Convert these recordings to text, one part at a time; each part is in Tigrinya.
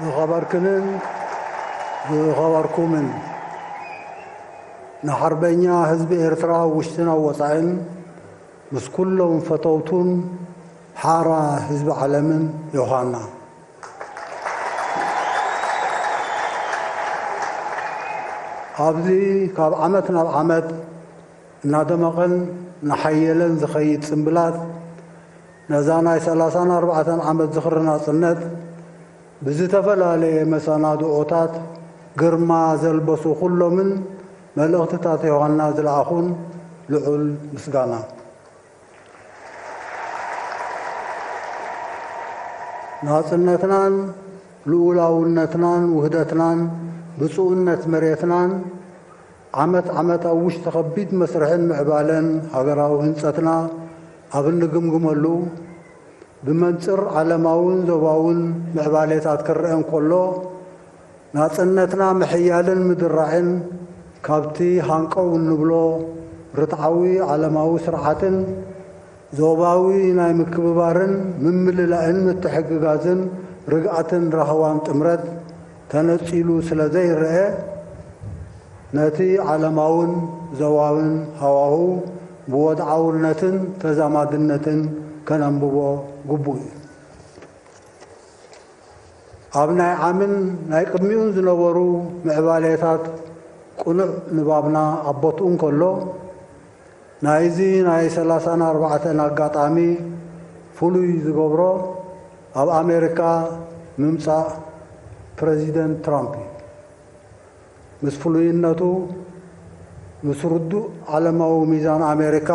ዝኸበርክንን ዝኸበርኩምን ንሓርበኛ ህዝቢ ኤርትራ ውሽጥን ኣብ ወጻእን ምስ ኩሎም ፈተውቱን ሓራ ህዝቢ ዓለምን ዮሃና። ኣብዚ ካብ ዓመት ናብ ዓመት እናደመቐን እናሓየለን ዝኸይድ ጽምብላት ነዛ ናይ ሰላሳን ኣርባዕተን ዓመት ዝኽሪ ናጽነት ብዝተፈላለየ መሰናድኦታት ግርማ ዘልበሱ ኩሎምን መልእኽትታት ዮሃና ዝለኣኹን ልዑል ምስጋና። ናጽነትናን ልኡላውነትናን ውህደትናን ብፁዕነት መሬትናን ዓመት ዓመት ኣብ ውሽጢ ከቢድ መስርሕን ምዕባለን ሃገራዊ ህንጸትና ኣብ እንግምግመሉ፣ ብመንጽር ዓለማውን ዞባውን ምዕባሌታት ክረአ እንከሎ፣ ናጽነትና ምሕያልን ምድራዕን ካብቲ ሃንቀው እንብሎ ርትዓዊ ዓለማዊ ስርዓትን ዞባዊ ናይ ምክብባርን ምምልላእን ምትሕግጋዝን ርግኣትን ራህዋን ጥምረት ተነጺሉ ስለ ዘይረአ፣ ነቲ ዓለማውን ዞባውን ሃዋሁ ብወድዓውነትን ተዛማድነትን ከነንብቦ ግቡእ እዩ። ኣብ ናይ ዓምን ናይ ቅድሚኡን ዝነበሩ ምዕባሌታት ቅኑዕ ንባብና ኣብ ቦትኡ እንከሎ፣ ናይዚ ናይ ሰላሳን ኣርባዕተን ኣጋጣሚ ፍሉይ ዝገብሮ ኣብ ኣሜሪካ ምምጻእ ፕረዚደንት ትራምፕ እዩ። ምስ ፍሉይነቱ፣ ምስ ርዱእ ዓለማዊ ሚዛን ኣሜሪካ፣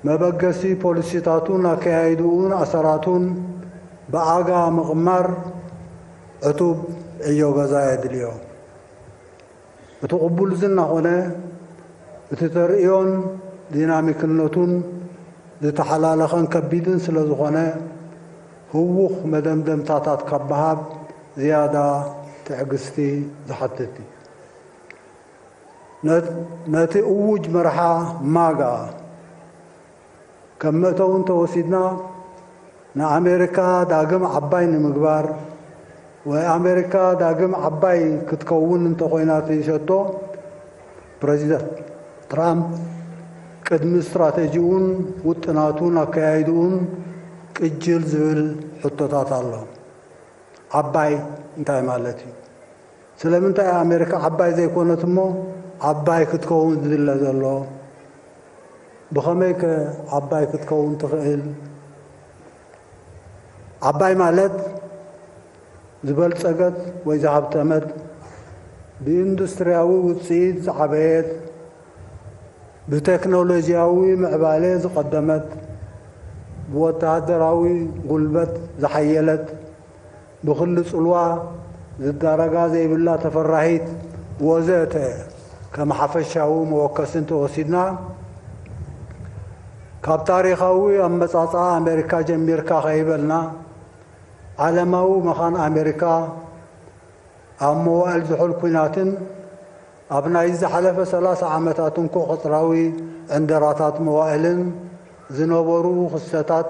መበገሲ ፖሊሲታቱን ኣከያይድኡን ኣሰራቱን ብኣጋ ምቕማር ዕቱብ ዕዮ ገዛ የድልዮ። እቲ ቅቡል ዝና ኾነ እቲ ተርእዮን ዲናሚክነቱን ዝተሓላለኸን ከቢድን ስለ ዝኾነ፣ ህዉኽ መደምደምታታት ካብ ምሃብ ዝያዳ ትዕግስቲ ዝሓትት እዩ። ነ-፣ ነቲ እዉጅ መርሓ ማጋ ከም መእተዊ እንተወሲድና፣ ንኣሜሪካ ዳግም ዓባይ ንምግባር ወይ ኣሜሪካ ዳግም ዓባይ ክትከውን እንተኾይና እቲ ሸቶ፣ ፕረዚደንት ትራምፕ ቅድሚ ስትራተጂኡን ውጥናቱን ኣከያይድኡን ቅጅል ዝብል ሕቶታት ኣሎ። ዓባይ እንታይ ማለት እዩ? ስለምንታይ ኣሜሪካ ዓባይ ዘይኮነት እሞ ዓባይ ክትከውን ዝድለ ዘሎ? ብኸመይከ ዓባይ ክትከውን ትኽእል? ዓባይ ማለት ዝበልጸገት ወይ ዝሃብተመት፣ ብኢንዱስትርያዊ ውጽኢት ዝዓበየት፣ ብቴክኖሎጂያዊ ምዕባለ ዝቐደመት፣ ብወተሃደራዊ ጉልበት ዝሓየለት፣ ብኽሊ ጽልዋ ዝዳረጋ ዘይብላ ተፈራሂት ወዘተ ከም ሓፈሻዊ መወከሲ እንተወሲድና፣ ካብ ታሪኻዊ ኣመጻጽኣ ኣሜሪካ ጀሚርካ ከይበልና፣ ዓለማዊ መኻን ኣሜሪካ ኣብ መዋእል ዝሑል ኲናትን ኣብ ናይ ዝሓለፈ ሰላሳ ዓመታት እንኮ ቅጽራዊ ዕንደራታት መዋእልን ዝነበሩ ክስተታት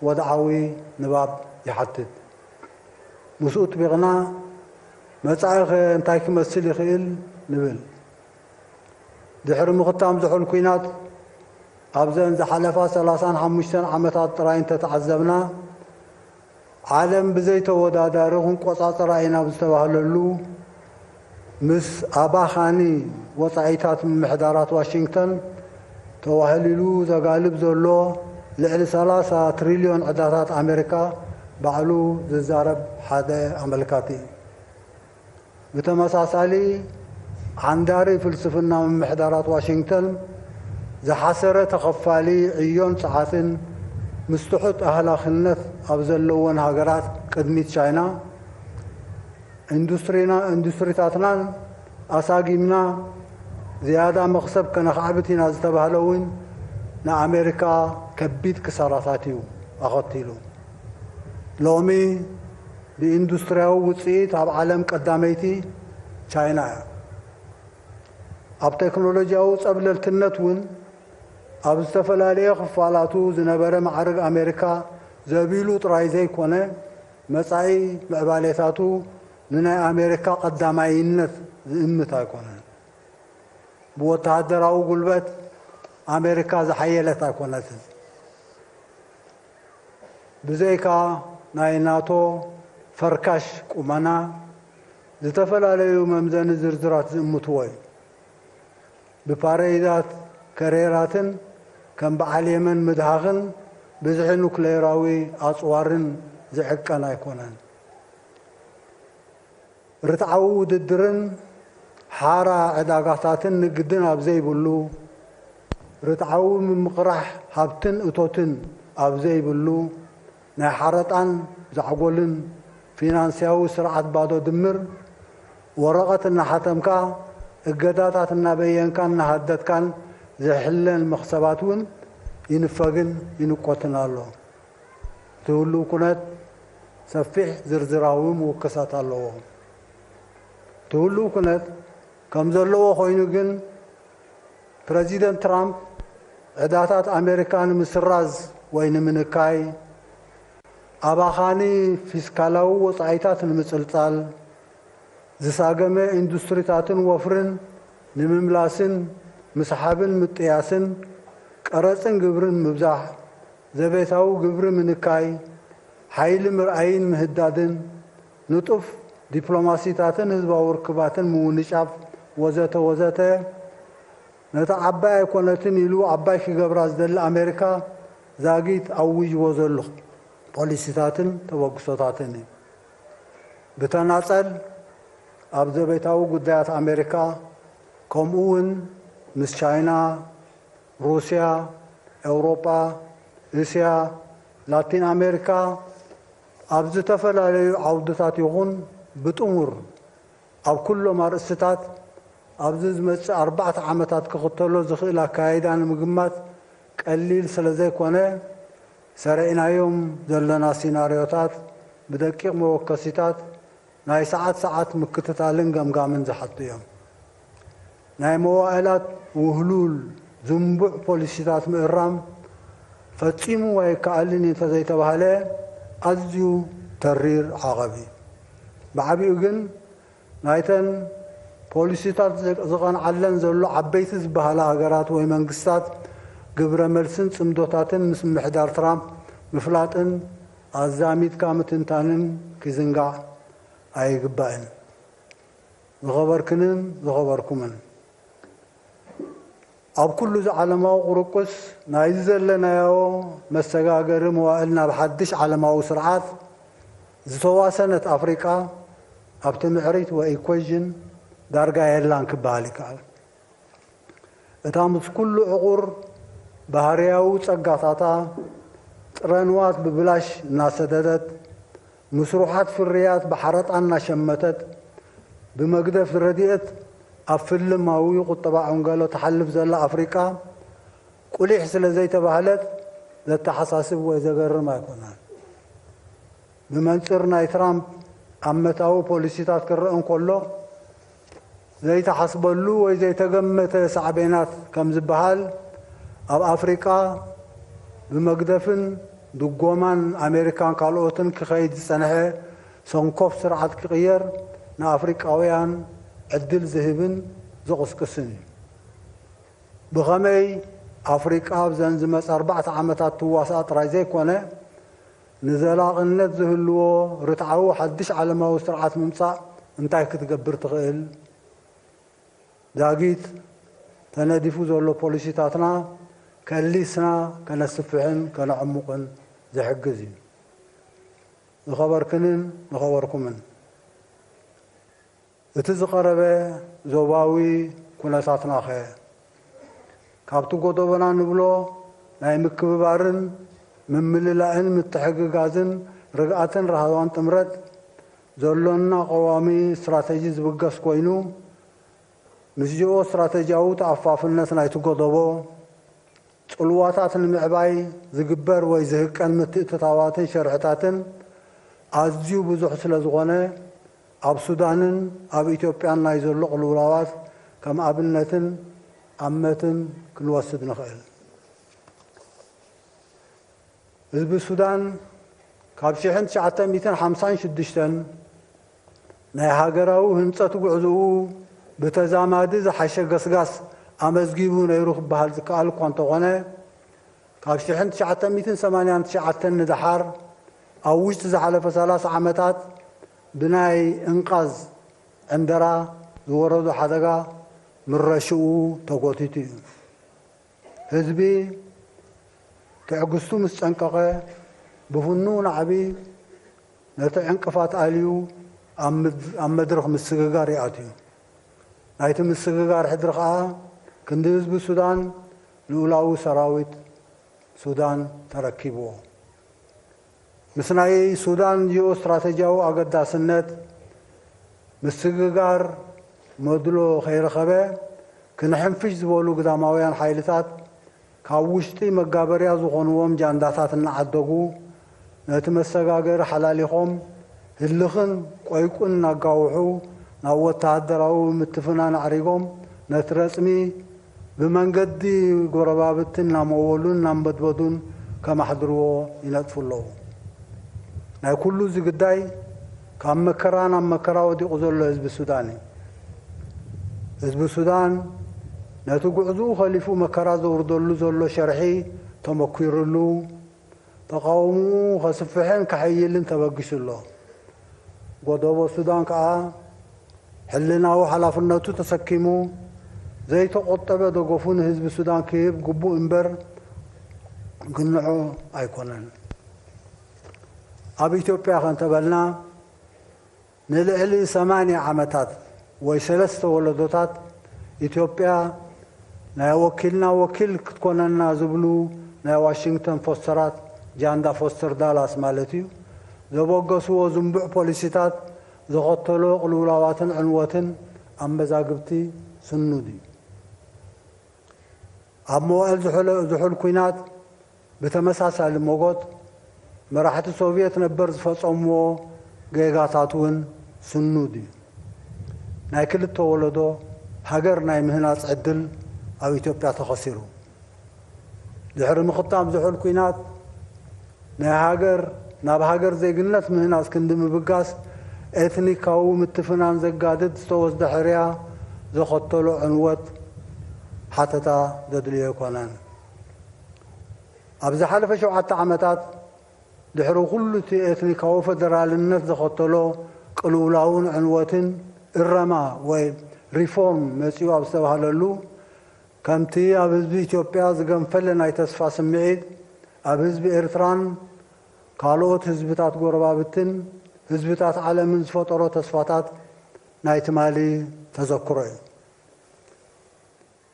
ወድዓዊ ንባብ ይሓትት። ምስኡ ጥቢቕና፣ መጻኢኸ እንታይ ክመስል ይኽእል? ንብል። ድሕሪ ምኽታም ዝሑል ኲናት፣ ኣብዘን ዝሓለፋ ሰላሳን ሓሙሽተን ዓመታት ጥራይ እንተተዓዘብና፣ ዓለም ብዘይ ተወዳዳሪ ክንቆጻጸራ ኢና ኣብ ዝተባህለሉ፣ ምስ ኣባኻኒ ወጻኢታት ምምሕዳራት ዋሽንግተን ተዋህሊሉ ዘጋልብ ዘሎ ልዕሊ ሰላሳ ትሪልዮን ዕዳታት ኣሜሪካ ባዕሉ ዝዛረብ ሓደ ኣመልካቲ እዩ። ብተመሳሳሊ፣ ዓንዳሪ ፍልስፍና ምምሕዳራት ዋሽንግተን፣ ዝሓሰረ ተኸፋሊ ዕዮን ጸዓትን ምስ ትሑት ኣህላኽነት ኣብ ዘለወን ሃገራት ቅድሚት ቻይና፣ ኢንዱስትሪና፣ ኢንዱስትሪታትናን ኣሳጊምና ዝያዳ መኽሰብ ከነኻዕብት ኢና ዝተባህለ እውን ንኣሜሪካ ከቢድ ክሳራታት እዩ ኣኸቲሉ። ሎሚ ብኢንዱስትርያዊ ውጽኢት ኣብ ዓለም ቀዳመይቲ ቻይና እያ። ኣብ ቴክኖሎጂያዊ ጸብለልትነት እውን ኣብ ዝተፈላለየ ክፋላቱ ዝነበረ ማዕርግ ኣሜሪካ ዘቢሉ ጥራይ ዘይኮነ፣ መጻኢ ምዕባሌታቱ ንናይ ኣሜሪካ ቀዳማይነት ዝእምት ኣይኮነን። ብወተሃደራዊ ጉልበት ኣሜሪካ ዝሓየለት ኣይኮነትን። ብዘይካ ናይ ናቶ ፈርካሽ ቁመና፣ ዝተፈላለዩ መምዘኒ ዝርዝራት ዝእምትዎ እዩ። ብፓረይዳት ከሬራትን ከም በዓል የመን ምድሃኽን ብዝሒ ኑክሌራዊ ኣጽዋርን ዝዕቀን ኣይኮነን። ርትዓዊ ውድድርን ሓራ ዕዳጋታትን ንግድን ኣብ ዘይብሉ፣ ርትዓዊ ምምቕራሕ ሃብትን እቶትን ኣብ ዘይብሉ፣ ናይ ሓረጣን ዛዕጎልን ፊናንስያዊ ስርዓት ባዶ ድምር ወረቐት እናሓተምካ፣ እገዳታት እናበየንካን እናሃደድካን ዝሕለን መኽሰባት እውን ይንፈግን ይንቆትን ኣሎ። እቲ ህሉው ኩነት ሰፊሕ ዝርዝራዊ ምውከሳት ኣለዎ። እቲ ህሉው ኩነት ከም ዘለዎ ኮይኑ ግን፣ ፕረዚደንት ትራምፕ ዕዳታት ኣሜሪካ ንምስራዝ ወይ ንምንካይ፣ ኣባኻኒ ፊስካላዊ ወጻኢታት ንምጽልጻል፣ ዝሳገመ ኢንዱስትሪታትን ወፍርን ንምምላስን ምስሓብን ምጥያስን፣ ቀረጽን ግብርን ምብዛሕ፣ ዘቤታዊ ግብሪ ምንካይ፣ ሓይሊ ምርኣይን ምህዳድን፣ ንጡፍ ዲፕሎማሲታትን ህዝባዊ ርክባትን ምውንጫፍ፣ ወዘተ ወዘተ፣ ነታ ዓባይ ኣይኮነትን ኢሉ ዓባይ ክገብራ ዝደሊ ኣሜሪካ ዛጊት ኣዊጅዎ ዘሎ ፖሊሲታትን ተበግሶታትን እዩ። ብተናጸል ኣብ ዘቤታዊ ጉዳያት ኣሜሪካ፣ ከምኡ እውን ምስ ቻይና፣ ሩስያ፣ ኤውሮጳ፣ እስያ፣ ላቲን ኣሜሪካ፣ ኣብ ዝተፈላለዩ ዓውድታት ይኹን ብጥሙር ኣብ ኩሎም ኣርእስትታት፣ ኣብዚ ዝመጽእ ኣርባዕተ ዓመታት ክኽተሎ ዝኽእል ኣካያይዳ ንምግማት ቀሊል ስለ ዘይኮነ፣ ሰሪዕናዮም ዘለና ሲናርዮታት ብደቂቕ መወከሲታት ናይ ሰዓት ሰዓት ምክትታልን ገምጋምን ዝሓቱ እዮም። ናይ መዋእላት ውህሉል ዝንቡዕ ፖሊሲታት ምእራም ፈጺሙ ኣይከኣልን እዩ እንተዘይተባህለ፣ ኣዝዩ ተሪር ዓቐብ እዩ። ብዓቢኡ ግን፣ ናይተን ፖሊሲታት ዝቐንዓለን ዘሎ ዓበይቲ ዝበሃላ ሃገራት ወይ መንግስታት ግብረ መልስን ጽምዶታትን ምስ ምምሕዳር ትራምፕ ምፍላጥን ኣዛሚድካ ምትንታንን ክዝንጋዕ ኣይግባእን። ዝኸበርክንን ዝኸበርኩምን፣ ኣብ ኩሉ እዚ ዓለማዊ ቁርቁስ ናይዚ ዘለናዮ መሰጋገሪ መዋእል ናብ ሓድሽ ዓለማዊ ስርዓት ዝተዋሰነት ኣፍሪቃ ኣብቲ ምዕሪት ወይ ኢኩዌዥን ዳርጋ የላን ክበሃል ይከኣል። እታ ምስ ኩሉ ዕቑር ባህርያዊ ጸጋታታ ጥረ ንዋት ብብላሽ እናሰደደት፣ ምስሩሓት ፍርያት ብሓረጣ እናሸመተት፣ ብመግደፍ ረድኤት ኣብ ፍልማዊ ቁጠባ ዕንገሎ ትሓልፍ ዘላ ኣፍሪቃ፣ ቁሊሕ ስለ ዘይተባህለት ዘተሓሳስብ ወይ ዘገርም ኣይኮነን። ብመንጽር ናይ ትራምፕ ኣመታዊ ፖሊሲታት ክረአ እንከሎ፣ ዘይተሓስበሉ ወይ ዘይተገመተ ሳዕቤናት ከም ዝበሃል፣ ኣብ ኣፍሪቃ ብመግደፍን ድጎማን ኣሜሪካን ካልኦትን ክኸይድ ዝጸንሐ ሰንኮፍ ስርዓት ክቕየር ንኣፍሪቃውያን ዕድል ዝህብን ዝቕስቅስን እዩ። ብኸመይ ኣፍሪቃ ኣብዘን ዝመጻ ኣርባዕተ ዓመታት ትዋሳእ ጥራይ ዘይኮነ፣ ንዘላቕነት ዝህልዎ ርትዓዊ ሓድሽ ዓለማዊ ስርዓት ምምጻእ እንታይ ክትገብር ትኽእል? ዛጊት ተነዲፉ ዘሎ ፖሊሲታትና ከሊስና ከነስፍሕን ከነዕሙቕን ዝሕግዝ እዩ። ዝኸበርክንን ዝኸበርኩምን፣ እቲ ዝቐረበ ዞባዊ ኩነታትናኸ? ካብቲ ጎደቦና ንብሎ ናይ ምክብባርን ምምልላእን ምትሕግጋዝን ርግኣትን ራህዋን ጥምረት ዘሎና ቀዋሚ ስትራተጂ ዝብገስ ኮይኑ፣ ምስ ጂኦ ስትራተጂያዊ ተኣፋፍነት ናይቲ ጎደቦ፣ ጽልዋታት ንምዕባይ ዝግበር ወይ ዝህቀን ምትእትታዋትን ሸርሕታትን ኣዝዩ ብዙሕ ስለ ዝኾነ፣ ኣብ ሱዳንን ኣብ ኢትዮጵያን ናይ ዘሎ ቅልውላዋት ከም ኣብነትን ኣመትን ክንወስድ ንኽእል። ህዝቢ ሱዳን ካብ ሽሕን ትሽዓተ ሚእትን ሓምሳን ሽዱሽተን ናይ ሃገራዊ ህንጸት ጉዕዞኡ ብተዛማዲ ዝሓሸ ገስጋስ ኣመዝጊቡ ነይሩ ክበሃል ዝከኣል እኳ እንተኾነ፣ ካብ ሽሕን ትሽዓተ ሚእትን ሰማንያን ትሽዓተን ንደሓር ኣብ ውሽጢ ዝሓለፈ ሰላሳ ዓመታት ብናይ እንቃዝ ዕንደራ ዝወረዶ ሓደጋ ምረሽኡ ተጎቲቱ እዩ። ህዝቢ ትዕግስቱ ምስ ጸንቀቐ፣ ብፍኑ ናዕቢ ነቲ ዕንቅፋት ኣልዩ ኣብ ምድ-፣ ኣብ መድረኽ ምስግጋር ይኣትዩ። ናይቲ ምስግጋር ሕድሪ ኸኣ ክንዲ ህዝቢ ሱዳን ልኡላዊ ሰራዊት ሱዳን ተረኪብዎ። ምስ ናይ ሱዳን ጂኦ ስትራተጂያዊ ኣገዳስነት ምስግጋር መድሎ ከይረኸበ፣ ክንሕንፍሽ ዝበሉ ግዳማውያን ሓይልታት ካብ ውሽጢ መጋበርያ ዝኾንዎም ጃንዳታት እናዓደጉ፣ ነቲ መሰጋገሪ ሓላሊኾም፣ ህልኽን ቆይቁን እናጋውሑ፣ ናብ ወተሃደራዊ ምትፍናን ኣዕሪጎም፣ ነቲ ረጽሚ ብመንገዲ ጎረባብቲ እናመወሉን እናንበድበዱን ከማሕድርዎ ይነጥፉ ኣለዉ። ናይ ኩሉ እዚ ግዳይ ካብ መከራ ናብ መከራ ወዲቑ ዘሎ ህዝቢ ሱዳን እዩ። ህዝቢ ሱዳን ነቲ ጉዕዝኡ ኸሊፉ መከራ ዘውርደሉ ዘሎ ሸርሒ ተመኲርሉ፣ ተቓውምኡ ከስፍሕን ከሐይልን ተበጊሱ ኣሎ። ጎደቦ ሱዳን ከኣ ሕልናዊ ሓላፍነቱ ተሰኪሙ ዘይተቖጠበ ደገፉ ንህዝቢ ሱዳን ክህብ ግቡእ እምበር ግንዖ ኣይኮነን። ኣብ ኢትዮጵያ ከ እንተበልና ንልዕሊ ሰማንያ ዓመታት ወይ ሰለስተ ወለዶታት ኢትዮጵያ ናይ ወኪልና ወኪል ክትኮነና ዝብሉ ናይ ዋሽንግተን ፎስተራት፣ ጃንዳ ፎስተር ዳላስ ማለት እዩ፣ ዘበገስዎ ዝንቡዕ ፖሊሲታት ዘኸተሎ ቅልውላዋትን ዕንወትን ኣብ መዛግብቲ ስኑድ እዩ። ኣብ መዋእል ዝሑል፣ ዝሑል ኲናት ብተመሳሳሊ ሞጎት መራሕቲ ሶቭየት ነበር ዝፈጸምዎ ጌጋታት እውን ስኑድ እዩ። ናይ ክልተ ወለዶ ሃገር ናይ ምህናጽ ዕድል ኣብ ኢትዮጵያ ተኸሲሩ። ድሕሪ ምኽታም ዝሑል ኲናት ናይ ሃገር፣ ናብ ሃገር ዜግነት ምህናጽ ክንዲ ምብጋስ ኤትኒካዊ ምትፍናን ዘጋድድ ዝተወስደ ሕርያ ዘኸተሎ ዕንወት ሓተታ ዘድልዮ ኣይኮነን። ኣብ ዝሓለፈ ሸውዓተ ዓመታት ድሕሪ ኩሉ እቲ ኤትኒካዊ ፈደራልነት ዘኸተሎ ቅልውላውን ዕንወትን እረማ ወይ ሪፎርም መጺኡ ኣብ ዝተባህለሉ፣ ከምቲ ኣብ ህዝቢ ኢትዮጵያ ዝገንፈለ ናይ ተስፋ ስምዒት ኣብ ህዝቢ ኤርትራን ካልኦት ህዝብታት ጎረባብትን ህዝብታት ዓለምን ዝፈጠሮ ተስፋታት ናይ ትማሊ ተዘክሮ እዩ።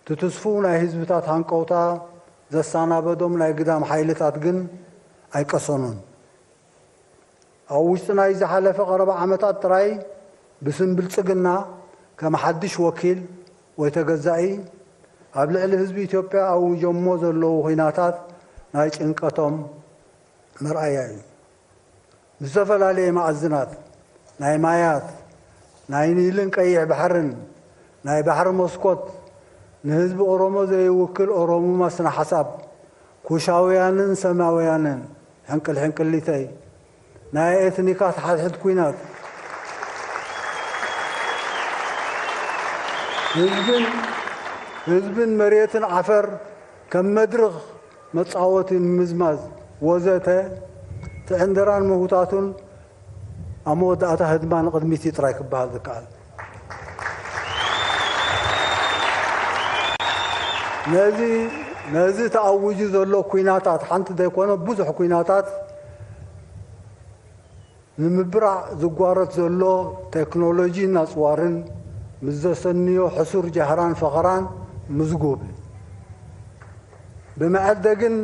እቲ ትስፉው ናይ ህዝብታት ሃንቀውታ ዘሰናበዶም ናይ ግዳም ሓይልታት ግን ኣይቀሰኑን። ኣብ ውሽጢ ናይ ዝሓለፈ ቀረባ ዓመታት ጥራይ ብስም ብልጽግና ከም ሓድሽ ወኪል ወይ ተገዛኢ ኣብ ልዕሊ ህዝቢ ኢትዮጵያ ኣውጆሞ ዘለዉ ኲናታት ናይ ጭንቀቶም መርኣያ እዩ። ብዝተፈላለየ መኣዝናት ናይ ማያት፣ ናይ ኒልን ቀይሕ ባሕርን፣ ናይ ባሕሪ መስኮት፣ ንህዝቢ ኦሮሞ ዘይውክል ኦሮሙማ ስነ ሓሳብ፣ ኩሻውያንን ሰማውያንን፣ ሕንቅል ሕንቅሊተይ፣ ናይ ኤትኒካት ሓድሕድ ኲናት፣ ህዝብን፣ ህዝብን መሬትን ዓፈር ከም መድርኽ መጻወቲ ምምዝማዝ ወዘተ፣ እቲ ዕንደራን ምህውታቱን ኣብ መወዳእታ ህድማ ንቕድሚት እዩ ጥራይ ክበሃል ዝከኣል። ነዚ፣ ነዚ ተኣዊጁ ዘሎ ኲናታት፣ ሓንቲ ዘይኮነ ብዙሕ ኲናታት ንምብራዕ ዝጓረት ዘሎ ቴክኖሎጂን ኣጽዋርን ምስ ዘሰንዮ ሕሱር ጃህራን ፈኸራን ምዝጉብ። ብመዐደግን፣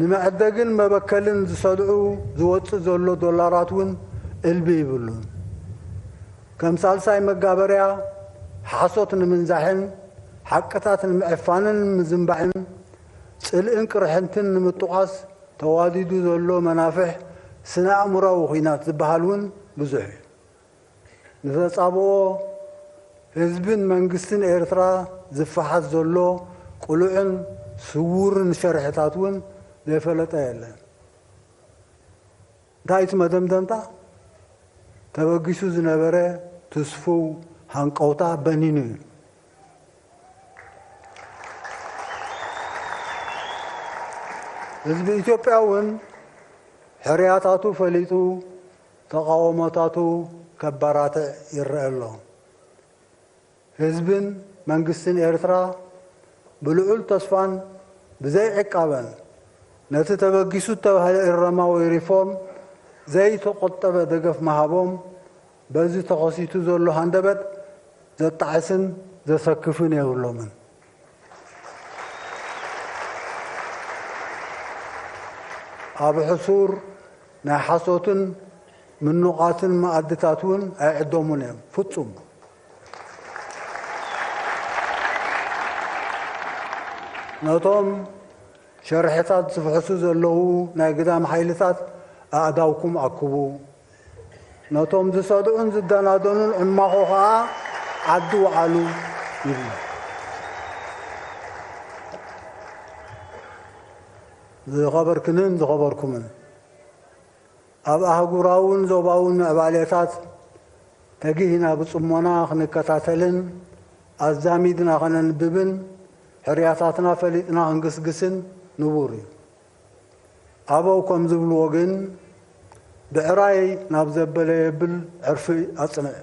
ንመዐደግን መበከልን ዝሰድዑ ዝወጽእ ዘሎ ዶላራት እውን እልቢ ይብሉን። ከም ሳልሳይ መጋበርያ ሓሶት ንምንዛሕን ሓቅታት ንምዕፋንን ምዝንባዕን ጽልእን ቅርሕንትን ንምጥቋስ ተዋዲዱ ዘሎ መናፍሕ ስነ ኣእምሮኣዊ ኲናት ዝበሃል እውን ብዙሕ እዩ። ንተጻብኦ ህዝብን መንግስትን ኤርትራ ዝፈሓስ ዘሎ ቅሉዕን ስዉርን ሸርሕታት እውን ዘይፈለጠ የለን። እንታይ እቲ መደምደምታ? ተበጊሱ ዝነበረ ትስፉው ሃንቀውታ በኒኑ እዩ። ህዝቢ ኢትዮጵያ እውን ሕርያታቱ ፈሊጡ ተቓውሞታቱ ከባራትዕ ይረአ ኣሎ። ህዝብን መንግስትን ኤርትራ ብልዑል ተስፋን ብዘይ ዕቃበን ነቲ ተበጊሱ እተባህለ እረማ ወይ ሪፎርም ዘይተቖጠበ ደገፍ ምሃቦም፣ በዚ ተኸሲቱ ዘሎ ሃንደበት ዘጣዕስን ዘሰክፍን የብሎምን። ኣብ ሕሱር ናይ ሓሶትን ምኑቓትን መኣድታት እውን ኣይዕደሙን እዮም። ፍጹም። ነቶም ሸርሕታት ዝፍሕሱ ዘለዉ ናይ ግዳም ሓይልታት ኣእዳውኩም ኣክቡ። ነቶም ዝሰድዑን ዝደናደኑን ዕማኾ ኸኣ ዓዲ ውዓሉ ይብል። ዝኸበርክንን ዝኸበርኩምን፣ ኣብ ኣህጉራውን ዞባውን ምዕባሌታት ተጊህና ብጽሞና ክንከታተልን ኣዛሚድና ከነንብብን ሕርያታትና ፈሊጥና ክንግስግስን ንቡር እዩ። ኣበው ከም ዝብልዎ ግን፣ ብዕራይ ናብ ዘበለ የብል ዕርፊ ኣጽንዕ።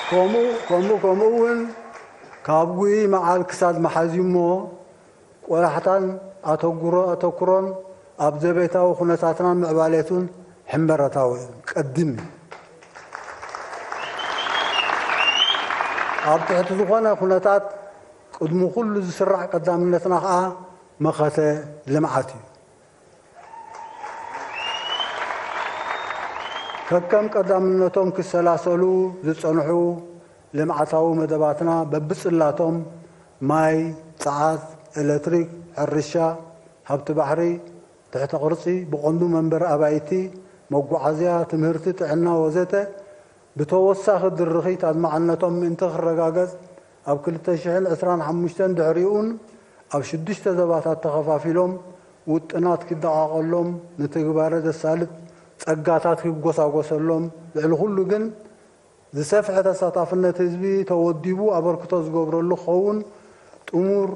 ከምኡ ከምኡ ከምኡ እውን ካብ ጉይ መዓል ክሳድ መሓዝ እዩ እሞ፣ ቆላሕታን ኣተጉሮ ኣተኩሮን ኣብ ዘቤታዊ ኩነታትናን ምዕባሌቱን ሕመረታዊ እዩ። ቀድም እዩ። ኣብ ትሕቲ ዝኾነ ኩነታት ቅድሚ ኩሉ ዝስራዕ ቀዳምነትና ኸኣ መኸተ ልምዓት እዩ። ከከም ቀዳምነቶም ክሰላሰሉ ዝጸንሑ ልምዓታዊ መደባትና በብጽላቶም፣ ማይ፣ ጸዓት፣ ኤለትሪክ፣ ሕርሻ፣ ሃብቲ ባሕሪ፣ ትሕተ ቅርጺ፣ ብቐንዱ መንበሪ ኣባይቲ፣ መጓዓዝያ፣ ትምህርቲ፣ ጥዕና ወዘተ፣ ብተወሳኺ ድርኺት ኣድማዕነቶም ምእንቲ ክረጋገጽ፣ ኣብ ክልተ ሽሕን ዕስራን ሓሙሽተን ድሕሪኡን ኣብ ሽዱሽተ ዘባታት ተኸፋፊሎም ውጥናት ክደቓቐሎም፣ ንትግባረ ዘሳልጥ ጸጋታት ክጎሳጎሰሎም፣ ልዕሊ ኩሉ ግን ዝሰፍሐ ተሳታፍነት ህዝቢ ተወዲቡ ኣበርክቶ ዝገብረሉ ክኸውን ጥሙር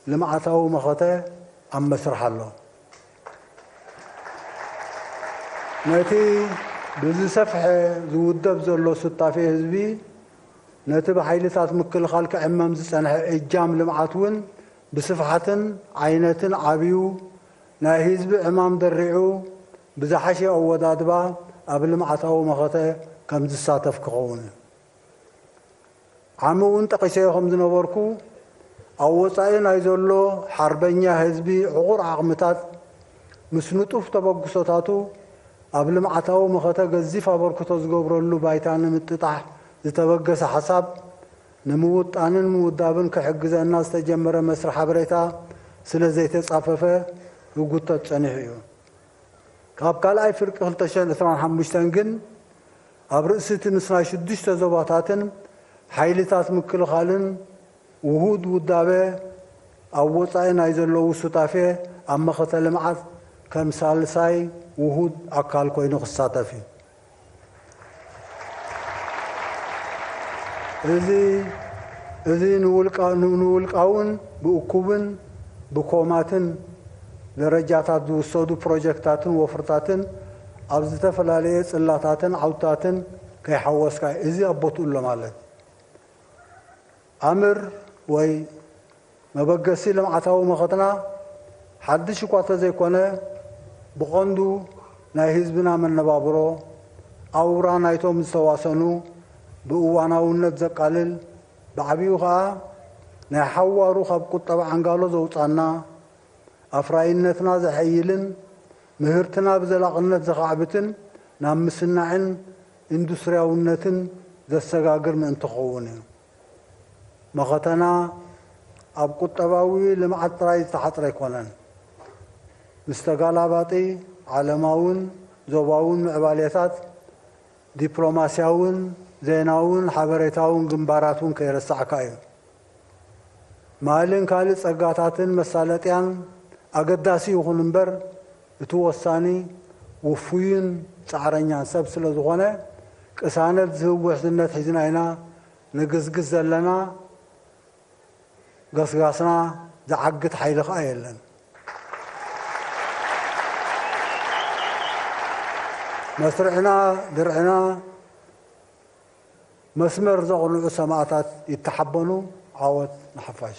ልምዓታዊ መኸተ ኣብ መስርሕ ኣሎ። ነቲ ብዝሰፍሐ ዝውደብ ዘሎ ሱታፌ ህዝቢ፣ ነቲ ብሓይልታት ምክልኻል ክዕመም ዝጸንሐ እጃም ልምዓት እውን ብስፍሓትን ዓይነትን ዓብዩ፣ ናይ ህዝቢ ዕማም ደሪዑ፣ ብዝሓሸ ኣወዳድባ ኣብ ልምዓታዊ መኸተ ከም ዝሳተፍ ክኸውን እዩ። ዓሚ እውን ጠቒሰዮ ከም ዝነበርኩ፣ ኣብ ወጻኢ ናይ ዘሎ ሓርበኛ ህዝቢ ዕቑር ዓቕምታት ምስ ንጡፍ ተበግሶታቱ ኣብ ልምዓታዊ መኸተ ገዚፍ ኣበርክቶ ዝገብረሉ ባይታ ንምጥጣሕ ዝተበገሰ ሓሳብ፣ ንምውጣንን ምውዳብን ክሕግዘና ዝተጀመረ መስርሕ ሓበሬታ ስለ ዘይተጻፈፈ ክጉተት ጸኒሑ እዩ። ካብ ካልኣይ ፍርቂ ክልተ ሽሕን ዕስራን ሓሙሽተን ግን፣ ኣብ ርእሲ እቲ ምስ ናይ ሽዱሽተ ዞባታትን ሓይልታት ምክልኻልን ውሁድ ውዳበ ኣብ ወጻኢ ናይ ዘለዉ ሱታፌ ኣብ መኸተ ልምዓት ከም ሳልሳይ ውሁድ ኣካል ኮይኑ ክሳተፍ እዩ። እዚ፣ እዚ ንውልቃ-፣ ንውልቃውን ብእኩብን ብኮማትን ደረጃታት ዝውሰዱ ፕሮጀክታትን ወፍርታትን ኣብ ዝተፈላለየ ጽላታትን ዓውድታትን ከይሓወስካ፣ እዚ ኣብ ቦትኡ ኣሎ ማለት። ኣምር ወይ መበገሲ ልምዓታዊ መኸትና ሓድሽ እኳ ተዘይኮነ፣ ብቐንዱ ናይ ህዝብና መነባብሮ፣ ኣውራ ናይቶም ዝተዋሰኑ ብእዋናውነት ዘቃልል፣ ብዓቢኡ ኸኣ ናይ ሓዋሩ ካብ ቁጠባ ዓንጋሎ ዘውጻና፣ ኣፍራይነትና ዘሐይልን ምህርትና ብዘላቕነት ዘኻዕብትን ናብ ምስናዕን ኢንዱስትርያውነትን ዘሰጋግር ምእንቲ ክኸውን እዩ። መኸተና ኣብ ቁጠባዊ ልምዓት ጥራይ ዝተሓጽረ ኣይኮነን። ምስ ተጋላባጢ ዓለማውን ዞባውን ምዕባሌታት፣ ዲፕሎማስያውን ዜናውን ሓበሬታውን ግንባራት እውን ከይረሳዕካ እዩ። ማልን ካልእ ጸጋታትን መሳለጥያን ኣገዳሲ ይኹን እምበር፣ እቲ ወሳኒ ውፉይን ጻዕረኛን ሰብ ስለ ዝኾነ፣ ቅሳነት ዝህብ ውሕስነት ሒዝና ኢና ንግስግስ ዘለና። ገስጋስና ዝዓግት ሓይሊ ከኣ የለን። መስርዕና፣ ድርዕና፣ መስመር ዘቕንዑ ሰማእታት ይተሓበኑ። ዓወት ንሓፋሽ።